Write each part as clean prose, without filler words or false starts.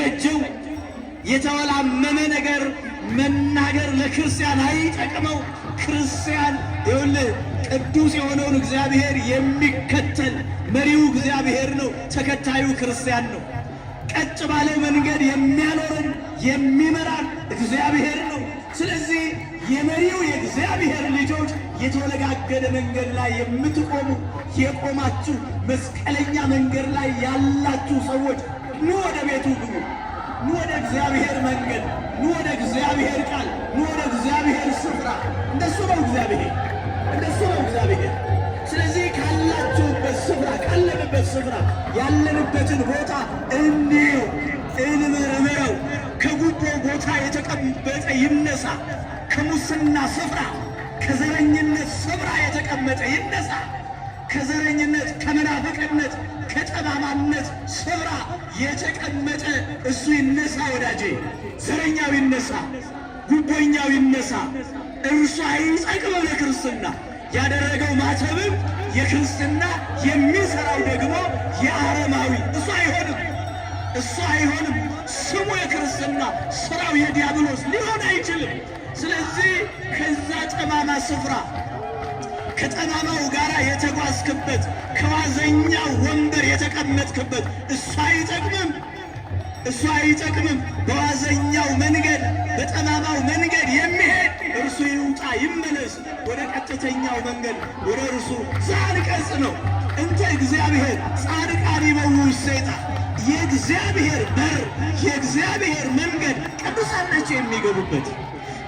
የሚበጀው። የተወላመመ ነገር መናገር ለክርስቲያን አይጠቅመው። ክርስቲያን ይኸውልህ ቅዱስ የሆነውን እግዚአብሔር የሚከተል መሪው እግዚአብሔር ነው፣ ተከታዩ ክርስቲያን ነው። ቀጥ ባለ መንገድ የሚያኖረን የሚመራን እግዚአብሔር ነው። ስለዚህ የመሪው የእግዚአብሔር ልጆች የተወለጋገደ መንገድ ላይ የምትቆሙ የቆማችሁ፣ መስቀለኛ መንገድ ላይ ያላችሁ ሰዎች ኑ ወደ ቤቱ ግቡ። ኑ ወደ እግዚአብሔር መንገድ፣ ኑ ወደ እግዚአብሔር ቃል፣ ኑ ወደ እግዚአብሔር ስፍራ። እንደሱ ነው እግዚአብሔር፣ እንደሱ ነው እግዚአብሔር። ስለዚህ ካላችሁበት ስፍራ፣ ካለንበት ስፍራ፣ ያለንበትን ቦታ እንየው፣ እንመርምረው። ከጉቦ ቦታ የተቀመጠ ይነሳ። ከሙስና ስፍራ፣ ከዘረኝነት ስፍራ የተቀመጠ ይነሳ። ከዘረኝነት፣ ከመናፍቅነት፣ ከጠማማነት ስፍራ የተቀመጠ እሱ ይነሳ። ወዳጄ፣ ዘረኛው ይነሳ፣ ጉቦኛው ይነሳ። እርሱ አይጠቅምም ለክርስትና። ያደረገው ማተብም የክርስትና፣ የሚሰራው ደግሞ የአረማዊ፣ እሱ አይሆንም። እሱ አይሆንም። ስሙ የክርስትና ስራው የዲያብሎስ ሊሆን አይችልም። ስለዚህ ከዛ ጠማማ ስፍራ፣ ከጠማማው ጋር የተጓዝክበት፣ ከዋዘኛው ወንበር የተቀመጥክበት እሱ አይጠቅምም። እሱ አይጠቅምም። በዋዘኛው መንገድ፣ በጠማማው መንገድ የሚሄድ እርሱ ይውጣ፣ ይመለስ ወደ ቀጥተኛው መንገድ፣ ወደ እርሱ ጻድቀጽ ነው። እንተ እግዚአብሔር ጻድቃን ይበውዑ ሰይጣን። የእግዚአብሔር በር፣ የእግዚአብሔር መንገድ ቅዱሳን ናቸው የሚገቡበት።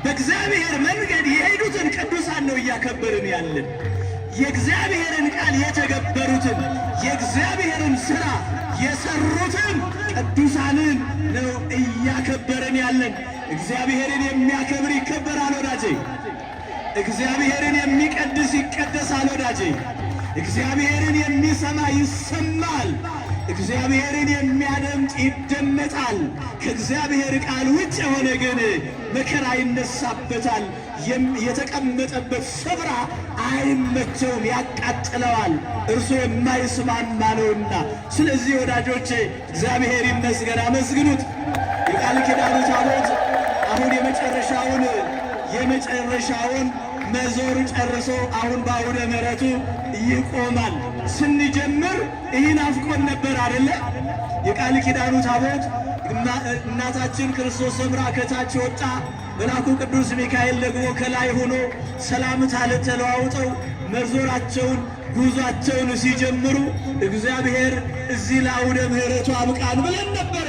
በእግዚአብሔር መንገድ የሄዱትን ቅዱሳን ነው እያከበርን ያለን። የእግዚአብሔርን ቃል የተገበሩትን፣ የእግዚአብሔርን ሥራ የሰሩትን ቅዱሳንን ነው እያከበርን ያለን። እግዚአብሔርን የሚያከብር ይከበራል ወዳጄ። እግዚአብሔርን የሚቀድስ ይቀደሳል ወዳጄ። እግዚአብሔርን የሚሰማ ይሰማል። እግዚአብሔርን የሚያደምጥ ይደመጣል። ከእግዚአብሔር ቃል ውጭ የሆነ ግን መከራ ይነሳበታል። የተቀመጠበት ስፍራ አይመቸውም፣ ያቃጥለዋል። እርሱ የማይስማማ ነውና። ስለዚህ ወዳጆቼ እግዚአብሔር ይመስገን፣ አመስግኑት። የቃል ኪዳኑ ታቦት አሁን የመጨረሻውን መዞር ጨርሶ አሁን በአውደ ምሕረቱ ይቆማል። ስንጀምር ይህን አፍቆን ነበር አደለ? የቃል ኪዳኑ ታቦት እናታችን ክርስቶስ ሰምራ ከታች ወጣ፣ መልአኩ ቅዱስ ሚካኤል ደግሞ ከላይ ሆኖ ሰላምታ ተለዋውጠው መዞራቸውን ጉዟቸውን ሲጀምሩ እግዚአብሔር እዚህ ለአውደ ምሕረቱ አብቃን ብለን ነበረ።